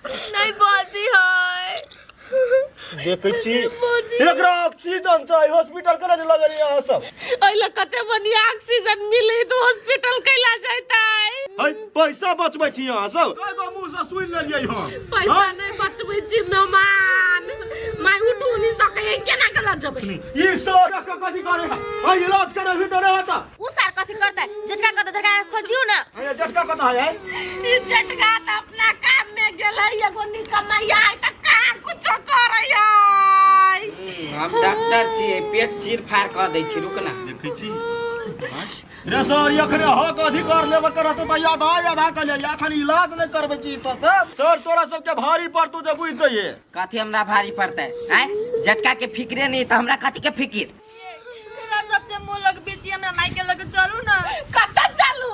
नहीं बाजी है देखै छी एकरा ऑक्सीजन चाही हॉस्पिटल केना नहि लगल अहाँ सब अइला कते बढ़िया ऑक्सीजन मिले तो हॉस्पिटल कैला जाता है पैसा बचबै छी अहाँ सब एगो मुँह से सुनि लेलियै हम पैसा नहीं बचबै छी मेहमान माय उठू नहीं सकै केना के लऽ जेबै ई सर के कथी करे है है इलाज करे भी तो नहीं होता उ सार कथी करतै झटका करतै झटका के खोजियौ न है झटका कता है ई झटका त अपना काम में गेलै एगो निकमैया है त कहाँ कुछो करै है हम डॉक्टर छियै पेट चीर फाड़ कऽ दै छी रुक ना देखै छी रे सर एखने हक अधिकार लेबे करत तऽ आधा आधा कऽ ले एखन इलाज नहि करबै छी तो सब सर तोरा सबके भारी पड़तौ जे बुझि जइहे कथी हमरा भारी पड़तै आँय झटका के फिक्रे नहीं तऽ हमरा कथी के फिकिर हमरा सबसे मुंह लगबी छी हमरा माई के लगे चलू ना कतऽ चलू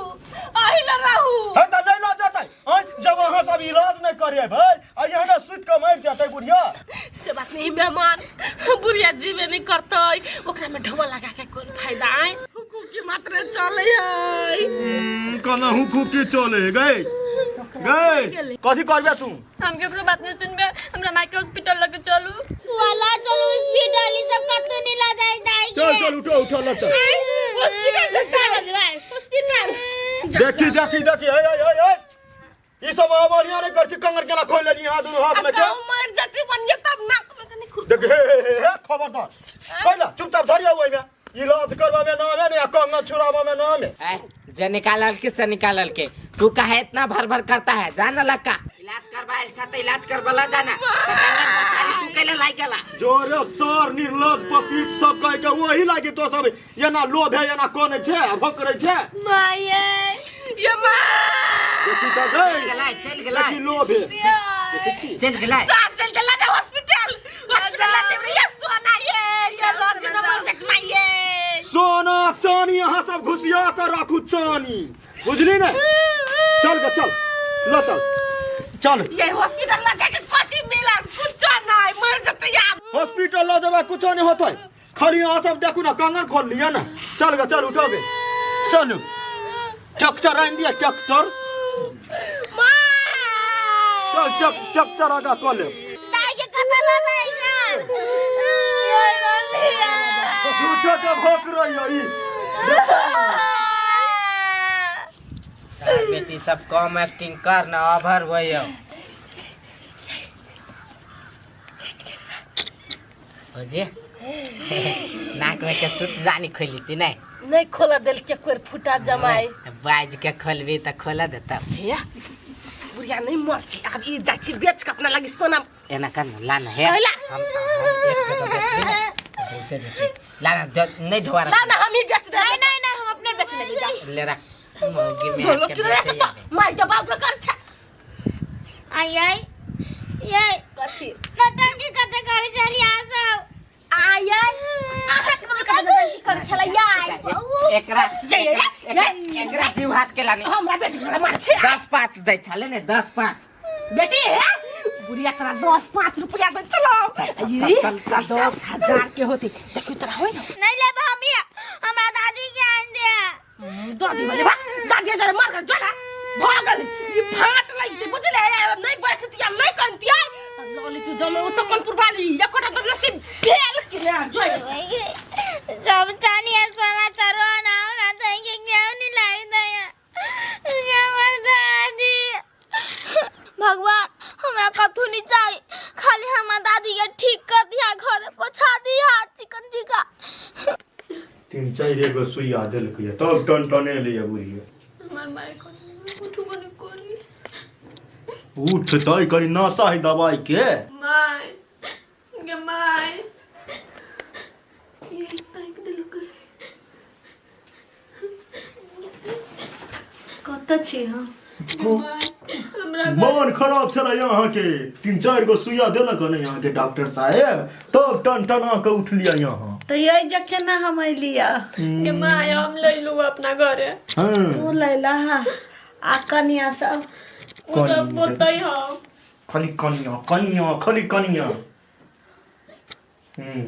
अही लऽ रहू है तऽ नहि लऽ जेतै आँय जब अहाँ सब इलाज नहि करियै भाइ आ एहने सुति कऽ मरि जेतै बुढ़िया से बात नहीं मेहमान बुढ़िया जीवे नहीं करतै ओकरा में ढोआ लगा के कोन फायदा आय हुकुकी मात्र चलै है केना हुकुकी चले गए गए कथी करबे तू हम केकरो बात नहीं सुनबे हमरा माई के हॉस्पिटल लगे चलू वाला चलू हॉस्पिटल ई सब कतौ नहीं ला जाए जाए चल चल उठो उठो लग चल हॉस्पिटल जता हॉस्पिटल देखी देखी देखी हे हे हे हे ई सब अहाँ बढ़िया नहीं कर छी कंगन केना खोल लेली हाथ दुनू हाथ में के कहूँ मर जाती बनिए तब नाक में कनी खुद देख हे हे हे हे खबरदार पहिला चुपचाप धरिया ओहिमे इलाज करबा में नाम है ने आ कंगन छुड़ाबा में नाम है ऐ, जे निकालल के से निकालल के तू काहे इतना भर भर करता है जान लक्का इलाज करवाएल छ त इलाज करवाला जाना त कंगन पछाड़ी तू कैला लाग गेला जोरे सर निर्लज पपीत सब कह के वही लागी तो सब एना लोभ है एना कोने छै आ भकरै छै माये ये माँ देखी त गई गेलै चल गेलै देखी लोभ है देखै छी चल गेलै सास चल चला जाओ हॉस्पिटल हॉस्पिटल ला जेबे ये सोना ये ये लॉज न मर जक माये सोना चानी अहाँ सब घुसिया के राखू चानी बुझली ने चल गे चल ल चल चल ये हॉस्पिटल लगा के कथी मिला कुछ नहीं मर जते या हॉस्पिटल ल जेबै कुछो नहीं होतै खाली अहाँ सब देखू ना कंगन खोल लिअ ना चल गे चल उठो गे चलू ट्रैक्टर आनि दिअ ट्रैक्टर चल चल ट्रैक्टर आगा कऽ लेब दाई के कतऽ लऽ जाइ छै झूठो के भोक रही ई सार बेटी सब कम एक्टिंग कर ना ओवर होइयो भौजी नाक में के सूत जानी खोली थी नहीं नहीं खोला देल के कोई फूटा जमाई त बाज के खोलबी त खोला देता भैया बुढ़िया नहीं मर के अब ई जाइ छी बेच के अपना लगी सोना एना कर ना ला ना हे कहला। हम एक जगह बेचबी ना बहुते देते ला ना नहीं ढोआ ना ना हम ही बेच दे नहीं नहीं नहीं हम अपने बेच लेबै जा ले रख मौगी में बोलो के कि रे बेचे तो माय के बाप के कर छा आई आई ये कथी नौटंकी कते करे छली अहाँ सब आई आई अहाँ के मम्मी कते नौटंकी करै छलै आई एकरा ये, ये, एकरा एकरा जीव हाथ के लाने हमरा बेटी के मार छे 10 5 दै छले ने 10 5 बेटी हे बुढ़िया तोरा 10 5 रुपया दे चलो चल, चल, चल, 10,000 के होती देखियो तोरा होई ना नहीं लेब हम ये हमरा दादी के आन दे दादी वाले बा दादी जरा मार कर जरा भागल ई फाट लगते बुझले नहीं बैठती या नहीं कंती आई त लली तू जमे ओ तो कंपुर वाली एकोटा तो नसीब भेल कि ना जोय सब चानी आ सोना चरो ना हमरा देंगे क्यों नहीं लाई दया ये हमर दादी भगवान हमरा कथू नहीं चाहिए खाली हमरा दादी के ठीक कर दिया घर पोछा दिया चिकन चिका तीन चारि गो सुइया देलकै तब टन टने बुढ़िया हमर माय कोनी उठू कोनी कोनी उठ तय करी नशा है दवाई के माय गे माय ये ताक देलकै कतऽ छी हम हमरा मन खराब छलै अहाँके तीन चारि गो सुइया देलक ने अहाँके डॉक्टर साहेब तब टन टना के उठलियै अहाँ तऽ यही जे केना हम अयलियै गे माय हम लैलू अपना घरे हँ तू लैला आ कनिया सब ओ सब बोलतै हम खाली कनिया कनिया खाली कनिया हम्म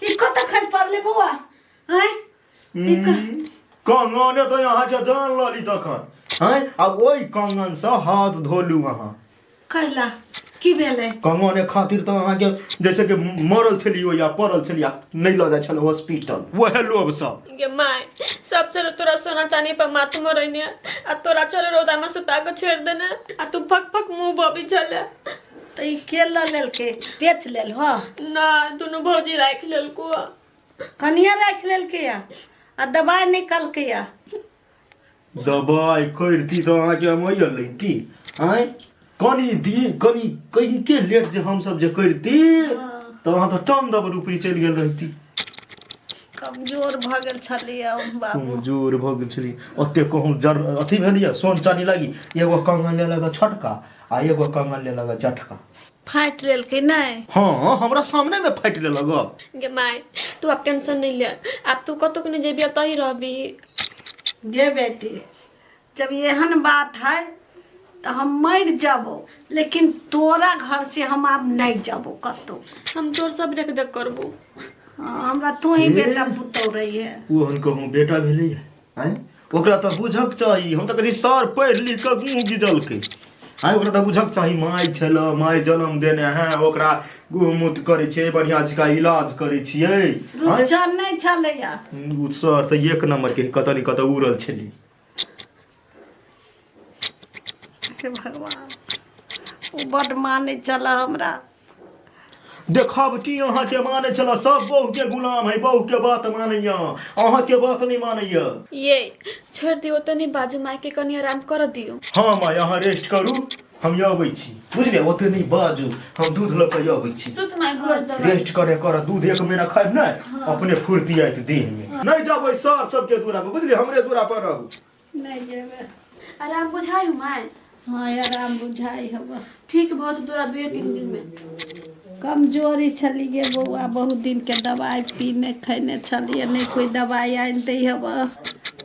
ई कतऽ खसि पड़लै बौआ आँय कंगने तऽ अहाँके जान लऽ ली तखन हँ आब ओहि कंगनसँ हाथ धोलू अहाँ कैला की भेलै कंगने खातिर तऽ अहाँके जैसे कि मरल छलियै या पड़ल छलियै नहि लऽ जाइ छल हॉस्पिटल वएह लोभसँ गे माय सब चलो तोरा सोना चानी पर माथ मरैने आ तोरा चलो रोदा में सुता के छोड़ देने आ तू फक फक मुंह बबी छले तऽ ई के लऽ लेलकै बेच लेल हो ना दुनू भौजी राखि लेलको कनिया राखि लेलकै या आ दबाइ निकलकै या दबाइ करती तऽ अहाँके हम ओहिया लैती आँय कनि दी कनि कनिके लेट जे हमसब जे करती तऽ अहाँ तऽ टन दब रुपी चलि गेल रहती कमजोर भऽ गेल छलियै बाबू कमजोर भऽ गेल छलियै ओते कहूँ जर अथी भेलियै सोन चानी लागि एगो कंगन लेलक छोटका आ एगो कंगन लेलक जटका फाटि लेलकै नहि हँ हमरा सामने में फाटि लेलक गे माय तू अब टेंशन नहीं ले अब तू कतौ नहीं जेबी एतऽ ही रहबी गे बेटी जब एहन बात है तो हम मर जबो लेकिन तोरा घर से हम आब नहीं जबो कतौ हम तोर सब देख देख करबो हाँ, हमरा तू ही बेटा पुतौ रही है ओहन कहूँ बेटा भेलैए आँय ओकरा तऽ बुझक चाही हम तऽ कहै छी सर पढ़ि लिख कऽ मुँह गिजलकै आँय ओकरा तऽ बुझक चाही माय छल माय जन्म देने है ओकरा गुह मुत करै छियै बढ़िआँ जकाँ इलाज करै छियै आँय रुपचन नहि छलैया ओ सर तऽ एक नम्बरके कतऽ ने कतऽ उड़ल छलै हे भगवान ओ बड्ड मानै छल हमरा देखावटी अहाँके मानै छल सब बहुके गुलाम है बहुके बात मानैया अहाँके बात नहि मानैया ये छोड़ दियो तऽ नहीं बाजू माय के कनी आराम कर दियो हँ माय अहाँ रेस्ट करू हम अबै छी बुझलियै ओते नहि बाजू हम दूध लऽ कऽ अबै छी सुत माय भोर दवाई रेस्ट करे कर दूध एक महीना खायब ने अपने फुर्ती आयत देह में नहि जेबै सर सबके दूरा पर बुझलियै हमरे दूरा पर रहू नहि जेबै आराम बुझाई हो माय हाँ आराम बुझाइ हबा ठीक बहुत तोरा दुए तीन दिन में कमजोरी छलियै बौआ, बहुत दिनके दवाइ पीने खयने छलियै, नहि कोइ दवाइ आनि दै हब।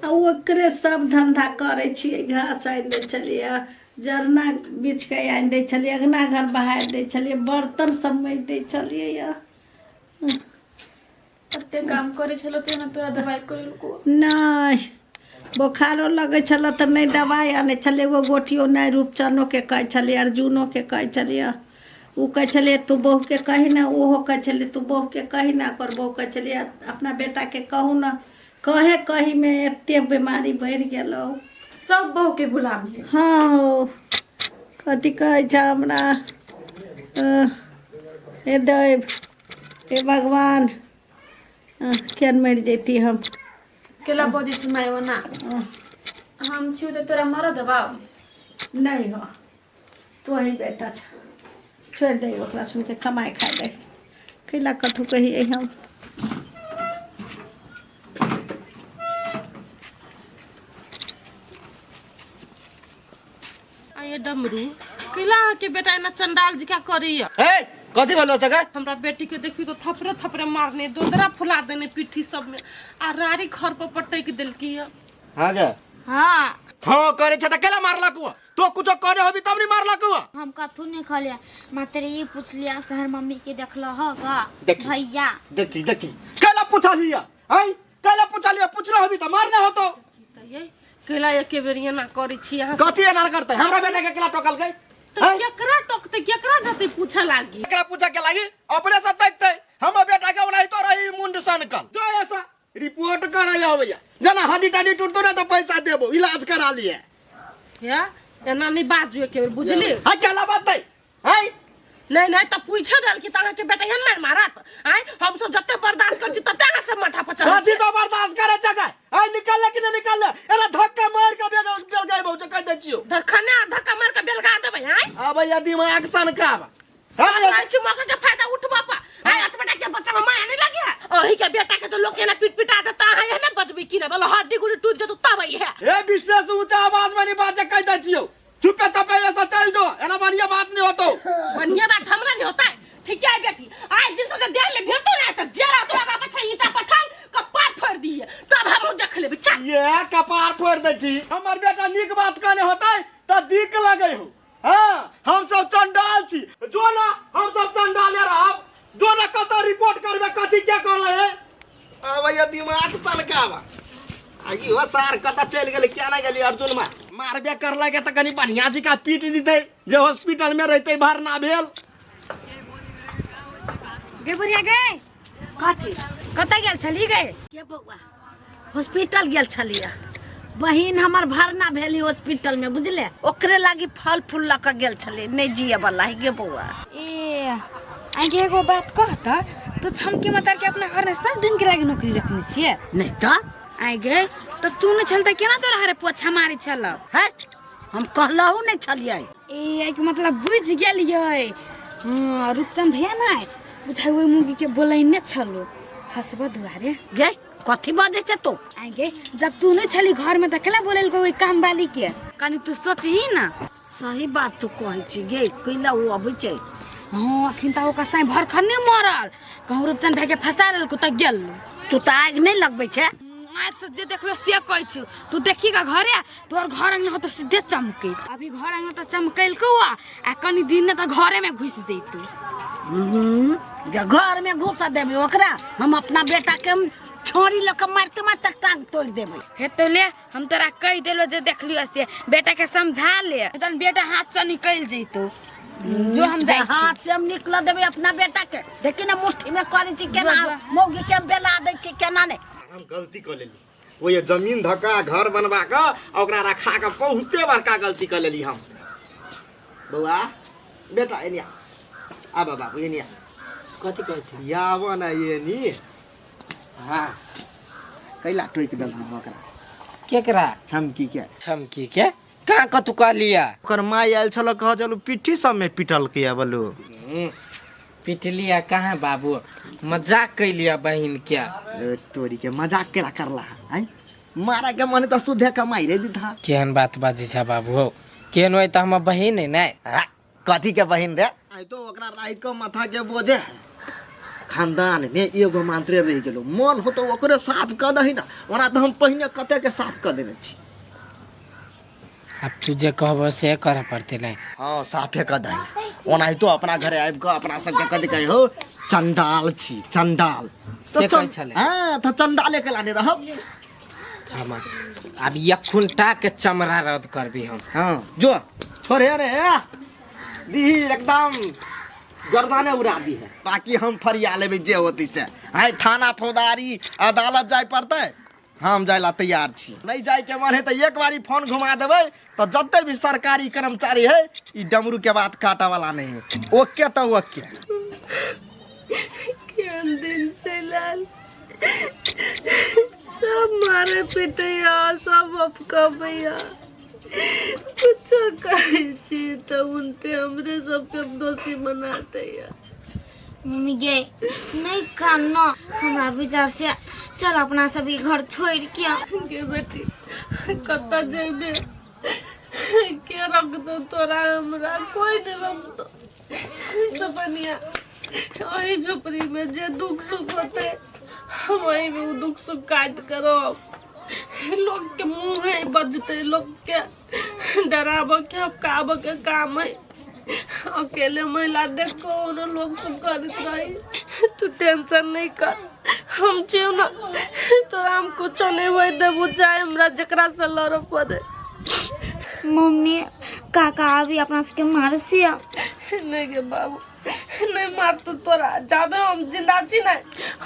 आ ओकरे सब धन्धा करै छियै। घास आनि दै छलियै, जरना बीछके आनि दै छलियै, अङ्गना घर बहारि दै छलियै, बर्तन सब माजि दै छलियै यऽ। कते काम करे छलो ते ना तोरा दवाई करेलको? नहि, बोखारो लगै छलै तऽ नहि दवाइ आनै छलै, एगो गोटियो नहि। रूपचनोके कहै छलियै, अर्जुनोके कहै छलियै, ओ कहै छलियै तू बहूके कही ने, ओहो कहै छलियै तू बहूके कही ने, ओकर बहू कहै छलियै अपना बेटाके कहू ने। कहे कहीमे एते बीमारी बढ़ि गेलौ। सब बहू के गुलाम है। हँ हौ, कथी कहै छै हमरा, हे दैव, हे भगवान, केहन मरि जैती हम। केला बजै छै माय ओना? हम छियौ तऽ तोरा मरऽ देबौ? नहि हो, तोही बेटा छ, छोड़ि दे ओकरा सुनके, कमाइ खाइ दे। कैला कथू कहियै हम? आये डमरू, कैला अहाँके बेटा एना चंडाल जी का करैया? ए कथी भेलो सके? हमरा बेटी के देखियो तो थपरे थपरे मारने, दोदरा फुला देने पीठी सब में, आ रारी घर पर पटक देलकी है। हाँ गे? हाँ। हाँ करे छे त केला मारलक हुआ? तो कुछो करे होबी तब नहीं मारलक हुआ। हम कथू नहीं खलिया, मात्र ये पूछलिया शहर मम्मी के देखल ह गा? देखी। भैया। देखी देखी, केला पूछलिया? आई केला पूछलिया? पूछलो होबी त मारने होतो। त ये कैला एके बेर एना करै छी अहाँ? कथी एना करते? हमरा बेटा के केला टोकल गई? तऽ केकरा टोकते, केकरा जते पूछे लागी? केकरा पूछे के लागी? अपने से देखते हमर बेटा के ओनाहितो रही मुंड सनकल। जो ऐसा रिपोर्ट कराई आबैया, जना हड्डी टड्डी टूटतो ना तो पैसा देबो, इलाज करा लिए। या एना नहीं बाजू एके बेर, बुझली? हाँ, केला बात है? हैं? नहीं नहीं, तऽ पूछे देल कि अहाँके बेटा एहन मारि मारत? आँय, हम सब जते बर्दाश्त करै छी तते अहाँ सब माथा पर चढ़ै छी। तो बर्दाश्त करे जगह आय निकल ले कि नहीं निकल ले? एना धक्का मार के बेल बेल गए बहु कह दै छियो। धक्का ने धक्का मार के बेलगा देबै। आँय, आबै या दिमाग सनकाब। सब छी मौका के फायदा उठबा पा। आय, अतबटा के बच्चा में माया नहीं लगे है? अही के बेटा के तो लोग एना पीट पिटा देता है, एहने बजबी की ना बोलो, हड्डी गुड्डी टूट जेतो तब आई है। ए विशेष ऊंचा आवाज में नहीं बाजे, कह दै छियो। चुपे चुपे ऐसा चल जो, एना बढ़िया बात नहीं होतो। बढ़िया बात हमरा नहीं होता है। ठीक है बेटी, आज दिन से देह में भिड़तो ना तो जरा तोरा बाप छै ईटा पठाल कपार फोड़ दिए, तब हम देख लेबै। चल। ये कपार फोड़ दै छी। हमर बेटा नीक बात कहने होतै त दिक लगै हो। हाँ, हम सब चंडाल छी। जो ना हम सब चंडाले रहब। जो ना कत रिपोर्ट करबे, कथी क्या कहले है? आबैया दिमाग सनकावा। आ इहो सार कत चलि गेलै, किया नहि गेली? अर्जुन मार मारबे करलकै तऽ कनि बढ़िया जी का पीट दितै जे हॉस्पिटल में रहतै भरना भेल। गे बुढ़िया गे। कथी? कतऽ गेल छली गे? के बौआ, हॉस्पिटल गेल छलियै। बहिन हमर भरना भेली हॉस्पिटल में, बुझले? ओकरे लागी फल फूल लऽ कऽ गेल छलियै। नहि जिए वाला है गे बौआ। ए आगे एगो बात कह त, तू छमकी माता के अपना घर में सब दिन के लागी नौकरी रखने छियै? नहीं तऽ। आइ गे, तऽ तू नहि छल तऽ केना तोरा हरे पोछा मारै छल? है, हम कहलहु नहि छलियै। ए आइ के मतलब बुझि गेलियै। हाँ, रूपचंद भैया नहि बुझाइ ओहि मुगी के बोलैने छलो फसबऽ दुआरे। गे, कथी बजै छै तू? आइ गे, जब तू नहि छली घर में तऽ केना बोलेलको ओहि काम वाली के? कनी तू सोचही ना। सही बात तू कहै छी गे। कैला ओ अबै छै? हाँ, अखन तऽ ओकर साँइ भरखन नहि मरल, कहूँ रूपचंद भाई के फंसा लेलको तऽ गेल। तू तऽ आगि नहि लगबै छै। आँखि से जे देखलो से कहै छी। तू देखी का घरे, तोहर घर अंगना तो सीधे चमके। अभी घर अंगना तऽ चमकेलको आ कनी दिन ने तऽ घरे में घुसि जैतौ। घर में घुसा देबै ओकरा? हम अपना बेटा के हम छोड़ी लऽ कऽ मारते मारते टांग तोड़ि देबै। हेतौ ले, हम तोरा कहि देलो जे देखलियो से बेटा के समझा ले, तहन बेटा हाथ से निकलि जैतौ। जो, हम जाइ छी। हाथ से हम निकल देबै अपना बेटा के? देखी ने मुट्ठी में करै छी केना। जो, जो। मौगी के हम बेला दै छी केना ने। हम गलती कऽ लेली ओहि जमीन धऽ कऽ घर बनवा कऽ आ ओकरा रखा कऽ, बहुते बड़का गलती कऽ लेली हम। बौआ, बेटा, एनी आ। आबऽ बाबू, एनी आ। कथी कहै छै? आबऽ ने एनी। हाँ। कैला टोकि देलहुँ ओकरा? केकरा? छमकी के। छमकी के कहाँ कतू कहलिया? ओकर माय आयल छल, कह चलू पिट्ठी सबमे पिटलकै बोलू। पिटलिया कहाँ बाबू, मजाक कैलिया बहिन के। ए, तोरी के, मजाक केला करला है? मारा के मन तऽ सुधे कमाई रे दीधा। केहन बात बाजै छ बाबू हौ, केहन होइ तऽ हमर बहिन है ने। कथी के बहिन रे? ओनाहितो ओकरा राखि कऽ माथा के बोझे है। खानदान में एगो मात्रे रहि गेलो, मन हो तो ओकरे साफ कऽ दही ना। ओना तऽ हम पहिने कते के साफ कऽ देने छी। अब तू जे कहबो से करऽ पड़तै नहीं? हाँ, साफे कऽ दही। ओनाहितो अपना घरे आबि कऽ अपना सबके कथी कहै हो, चंडाल छी चंडाल। से कहै छलै? हाँ, तऽ चंडाले के लाने रहब। हम आब यखुनटा के चमड़ा रद्द करबी हम। हाँ जो छोड़े रे दीही, एकदम गर्दने उड़ा दी है। बाकी हम फरिया लेबै जे होती से। आइ थाना फौजदारी अदालत जाय पड़तै, हम जाय ला तैयार छी। नहीं जाय के मन है तो एक बारी फोन घुमा देबै तो जते भी सरकारी कर्मचारी है ई डमरू के बात काटा वाला नहीं है। ओके तो ओके। केहन दिन चलल, सब मारे पीटैया, सब अपकबैया, कुछो कहै छी तऽ उनटे हमरे सबके दोषी बना दैया। मम्मी गे, नहीं कानना, हमरा विचार से चल अपना सब ई घर छोड़ के। गे बेटी, कतऽ जेबे? के रखतो तोरा? हमरा कोई नहीं रखतो। सपनिया ओही झोपड़ी में जे दुख सुख होते हम वही में उ दुख सुख काट कर रहब। लोग के मुंह है बजते, लोग के डराबऽ के हपकाबऽ के काम है। अकेले महिला देखो ना लोग सब करत रही। तू टेंशन नहीं कर, हम छियौ ना तोरा, हम कुछो नहीं होय देबू, चाहे हमरा जकरा से लड़ऽ पड़े। मम्मी, काका अभी अपना सबके मारसी? नहीं गे बाबू, नहीं मारतो तोरा। जाबे हम जिंदा छी ना,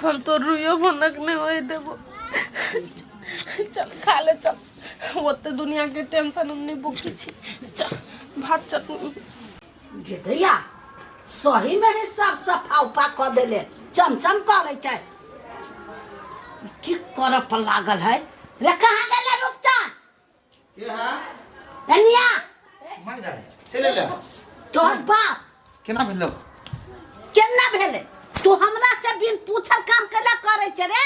हम तो रुइयो भनक नहीं होय देबो। चल खा ले, चल। ओते दुनिया के टेंशन हम नहीं बुकी छी। चल भात चटनी। गे दैया, सही में ही सब सफा उफा कऽ देले, चमचम करै छै। ई की करऽ पर लागल है रे? कहाँ गेलै रूपचन? के हाँ? एनिया। मांग जाए चले ले। तोहर बाप। केना भेलो? केना भेलै? तू हमरा से बिन पूछल काम केला करै छै रे?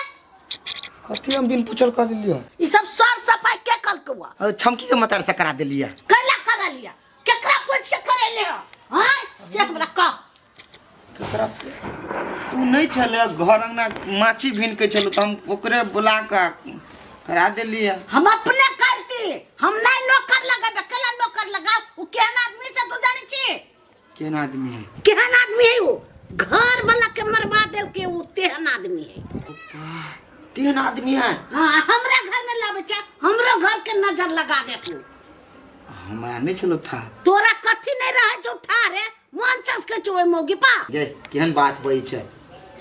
कथी हम बिन पूछल कह देलियो? ई सब सर सफाई के कलकुआ? छमकी के मतार से करा देलिया। कैला करा लिया? केकरा पूछ के करेले हो? हाँ, से हमरा कह। केकरा? तू नहीं छले, घर अंगना माछी भिन के छलो तो हम ओकरे बुला के करा देलिया। हम अपने करती, हम नहीं नौकर लगाबे। केला नौकर लगाओ? उ केहन आदमी छै तू जानै छी? केहन आदमी है? केहन आदमी है? वो घर वाला के मरवा देल के, वो तेहन आदमी है। तेहन आदमी है? हाँ, हमरा घर में लाबै छै, हमरो घर के नजर लगा दे तू। हमरा नहीं छलो था। तोरा कथी नहीं रहे छौ ठारे? मन चसके छौ ओहि मौगी पा। गे, केहन बात बजै छै?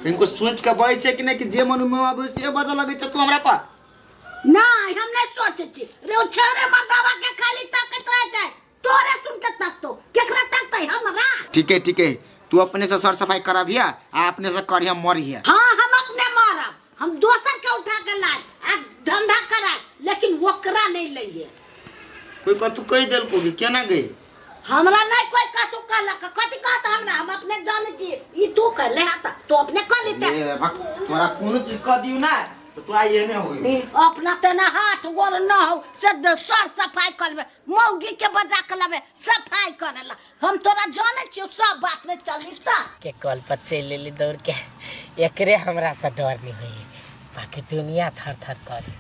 कनिको सोच के बजै छै कि नहि कि जे मन में आबै से बजऽ लगै छै तू हमरा पर? नहीं, हम नहीं सोचे छी रे। ओ छेरे मर्दावा के खाली ताकत रह जाए, तोरे सुन के तकतो, केकरा तकतै हमरा? ठीक है, ठीक है, तू अपने से सर सफाई कराबिया आ अपने से करिया मरिया। हाँ, हम अपने मारब। हम दोसर के उठा के लाए आ धंधा कराए, लेकिन ओकरा नहीं लइए। कोई कथू कहि देलको कि केना गई? हमरा नहीं कोई कथू कहलक। कथी कहत हमरा? हम अपने जानै छी। ई तू कहले हा त तू अपने कह लेते। ले भक, तोरा कोनो चीज कह दियो ना तो तोरा एहने हो गई। अपना तेना हाथ गोर न हो से सर सफाई करबे, मौगी के बजा के लाबे सफाई करेला। हम तोरा जानै छियौ, सब बात में चली त के कल पर चलि एली दौड़ के। एकरे हमरा से डर नहीं होई, बाकी दुनिया थर थर करे।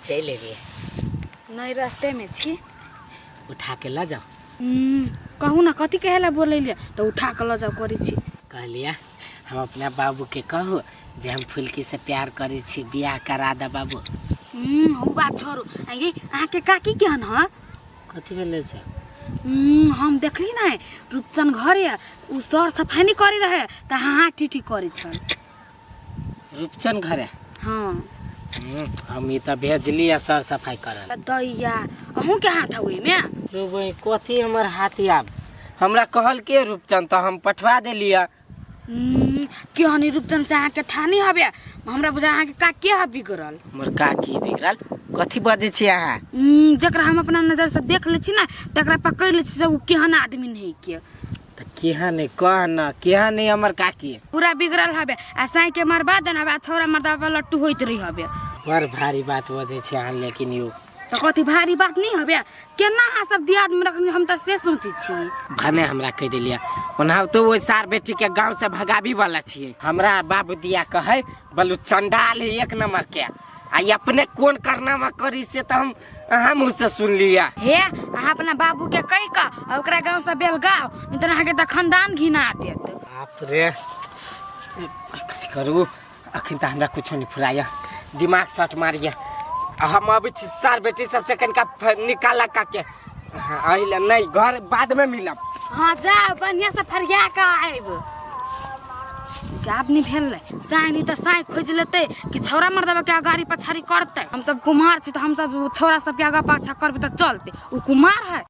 चलि एलियै? नहीं, रास्ते में छी। उठा के लऽ जाओ। कहू ना, कथी कहे ला बोलैलियै तऽ उठा के लऽ जाओ करै छी? कहलियै हम अपना बाबू के कहू जे हम फुलकी से प्यार करै छी, बियाह करा दे बाबू। उ बात छोड़ू। आ ये अहाँके काकी केहन ह? कथी भेलै से? हम देखली ना रूपचन घरे उ सर सफाई नहीं करे रहे तऽ हाँ ठी ठी करे छल। रूपचन घरे? हाँ। हम ई तऽ भेजली आ सर सफाई करल। दैया, अहूँ के हाथ ओहिमे? रे कथी हमर हाथ आब? हमरा कहल के रूपचन तऽ हम पठवा देलियै। केहन रूपचन से अहाँके था नहीं हबे। हमरा बुझा अहाँके काकी है बिगड़ल। हमर काकी बिगड़ल? कथी बजै छी अहाँ? जकरा हम अपना नजर से देख लै छी ना, तकरा पकड़ लै छी से उ केहन आदमी नहीं के। तऽ केहन नहीं कह न, केहन नहीं हमर काकी? पूरा बिगड़ल हबे आ साई के मरबा देन हबे आ छौड़ा मर्दाबा लट्टू होइत रही हबे। बड़ भारी बात बजै छी अहाँ, लेकिन यौ तऽ कथी भारी बात नहि हबे केना अहाँ सब दियाद में रखनी हम तऽ से सोचै छी भने हमरा कहि देलियै ओना तो ओहि सार बेटी के गांव से भगाबी वाला छियै हमरा बाबू दिया कहै बलू चंडाल है एक नंबर के आ ई अपने कोन करनामा करी से तऽ हम अहाँ मुँह से सुन लिया हे अहाँ अपना बाबू के कहि कऽ आ ओकरा गाँव से बेलगाव नहि तऽ अहाँके तऽ खानदान घिना देत बाप रे कथी करू अखन तऽ हमरा कुछो नहि फुराया दिमाग सट मारिया आ हम अबै छी सार बेटी सबसे कनिका निकाला काके एहि लए नहि घर बादमे मिलब हाँ जा बढ़िया से फरिया के आयब जाब नहीं भेल रहे साँय नहीं तऽ साँय खोजि लेतै कि छौड़ा मर्दबा के अगाड़ी पछाड़ी करतै हम सब कुमार छी तऽ हम सब छौड़ा सबके आगा पाछा करबै तऽ चलतै ओ कुमार है।